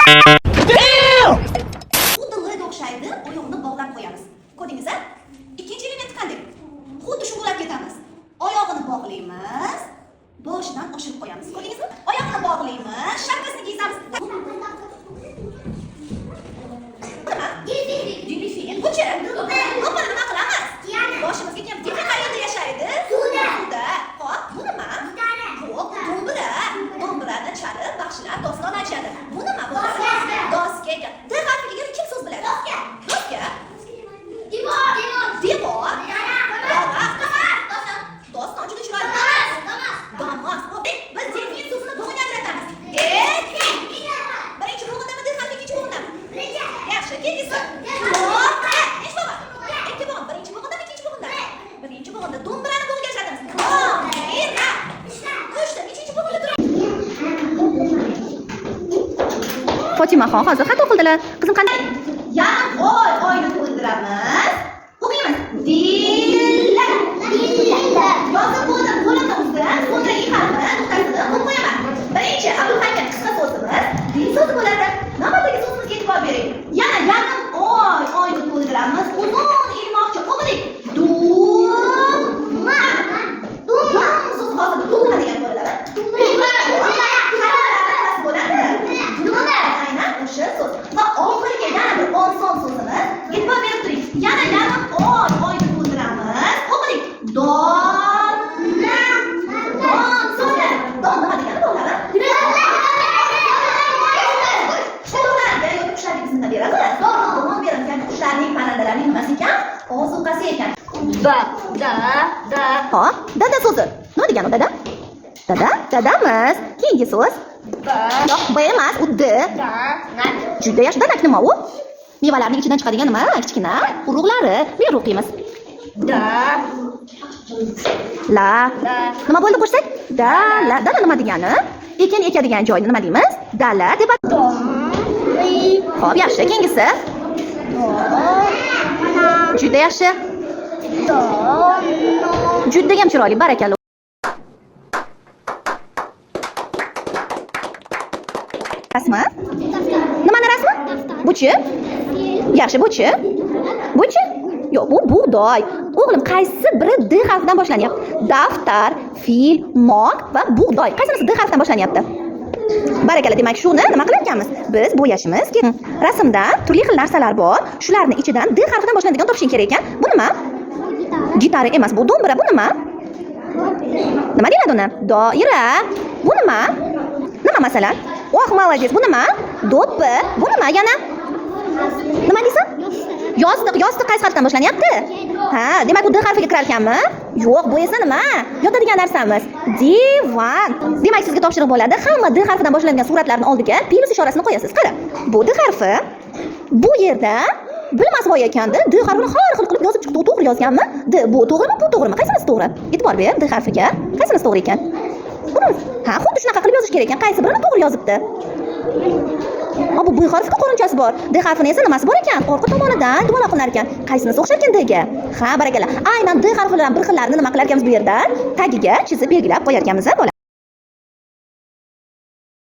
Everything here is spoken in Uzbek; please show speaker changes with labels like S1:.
S1: Xuddi L'ga o'xshaydi, oyog'ini bog'lab qo'yamiz. Ko'rdingiz a? Ikkinchi element qanday? Xuddi shu bo'lab ketamiz. Oyog'ini bog'laymiz, boshidan oshirib qo'yamiz. Ko'rdingizmi? Oyog'ini bog'laymiz, shapkasini kiysamiz. Nima? Delfin. Buchi? Do'ppini nima qilamiz? Boshimizga kiyamiz. Delfin qayerda yashaydi?
S2: Suvda.
S1: Suvda. Xo'p, bu nima? Xo'p, do'mbira. Do'mbirani chalib, baxshilar doston aytishadi. Bu nima bu?
S2: Doska.
S1: Doska ekan. D harfiga yana kim so'z biladi?
S2: Doska.
S1: Doska. Devor. Daraxt. Doston juda chiroyli. Damas. Xo'p, biz delfin so'zini bo'g'inga ajratamiz. Delfin. Birinchi bo'g'indami D harfi, ikkinchi bo'g'indami? Yaxshi, keyingisi. To'rtta. Nechta bor? Ikki bo'g'in. Birinchi bo'g'indami, ikkinchi bo'g'indami? Birinchi bo'g'inda. Do'mbirani bo'g'inga ajratamiz. Do'mbira. Uchta. Nechinchi bo'g'inda turadi?
S3: Fotimaxon hozir xato qildilar. Qizim qanday?
S1: Yarim oy oyni to'ldiramiz. O'qiymiz. Dilla. Yozib bo'ldim, qo'limni uzdim, so'ngra i harfini nuqtasini qo'yib qo'yaman. Birinchi Abdulhakim qisqa so'zimiz dil so'zi bo'ladi. Navbatdagi so'zimizga e'tibor bering. Yana yarim oy oyni to'ldiramiz. Uzun ilmoqcha o'qidik. Duma. Dum so'zi hozir duma degan bo'ladi. Nimasi bo'ladi? Duma. Aynan o'sha so'z. Va oxirgi yana bir oson so'zimiz. E'tibor berib turing. Yana yarim oy oyni to'ldiramiz. O'qidik. Don. Don so'zi. Don nima degani bolalar? Qushlarga yoki qushlarga biz nima beramiz? Don beramiz. Ya'ni qushlarning, parrandalarning nimasi ekan? Ozuqasi ekan.
S2: B, D, D.
S3: Hop, dada so'zi. Nima degani u dada? Dada, dadamiz. Keyingi so'z.
S2: B,
S3: Yo'q, B emas, u D.
S2: D, N.
S3: Juda yaxshi. Danak nima u? Mevalarning ichidan chiqadigan nima? Kichkina urug'lari. Ber o'qiymiz.
S2: D,
S3: La.
S2: D.
S3: Nima bo'ldi qo'shsak? Dala. Dala nima degani? Ekin ekadigan joyni nima deymiz? Dala deb.
S2: I,
S3: Xo'p, yaxshi. Keyingisi. Juda yaxshi.
S2: D, N.
S3: Juda ham chiroyli. Barakalla. Rasmi? Nimani rasmi? Buchi? Yaxshi, buchi? Buchi? Yo'q, bu bug'doy. O'g'lim, qaysi biri D harfidan boshlanyapti? Daftar, fil, mok va bug'doy. Qaysinisi D harfidan boshlanyapti? Barakalla, demak, shuni nima qilar ekanmiz? Biz bo'yashimiz kerak. Rasmda turli xil narsalar bor. Shularni ichidan D harfidan boshlanadigan topishing kerak ekan. Bu nima? Gitara emas, bu do'mbira. Bu nima? Nima deyiladi uni? Doira. Bu nima? Nima masalan? Oh, молодец. Bu nima? Do'ppi. Bu nima yana? Nima deysan? Yostiq. Yostiq qaysi harfdan boshlanyapti? Ha, demak u D harfiga kirar ekanmi? Yo'q, bu esa nima? Yotadigan narsamiz. Divan. Demak, sizga topshiriq bo'ladi. Hamma D harfidan boshlangan suratlarni oldiga plyus ishorasini qo'yasiz. Qara. Bu D harfi. Bu yerda bilmas voy ekanda D harfini har xil qilib yozib chiqdi. U to'g'ri yozganmi? D bu to'g'rimi, bu to'g'rimi? Qaysinisi to'g'ri? E'tibor ber D harfiga. Qaysinisi to'g'ri ekan? Buni ha, xuddi shunaqa qilib yozish kerak ekan. Qaysi birini to'g'ri yozibdi? A, bu B harfiga qorinchasi bor. D harfini esa nimasi bor ekan? Orqa tomonidan dumaloq qilinar ekan. Qaysinisi o'xshar ekan D ga? Ha, barakalla. Aynan D harfi bilan bir xillarini nima qilar ekanmiz bu yerda? Tagiga chizib belgilab qo'yar ekanmiz, a bola.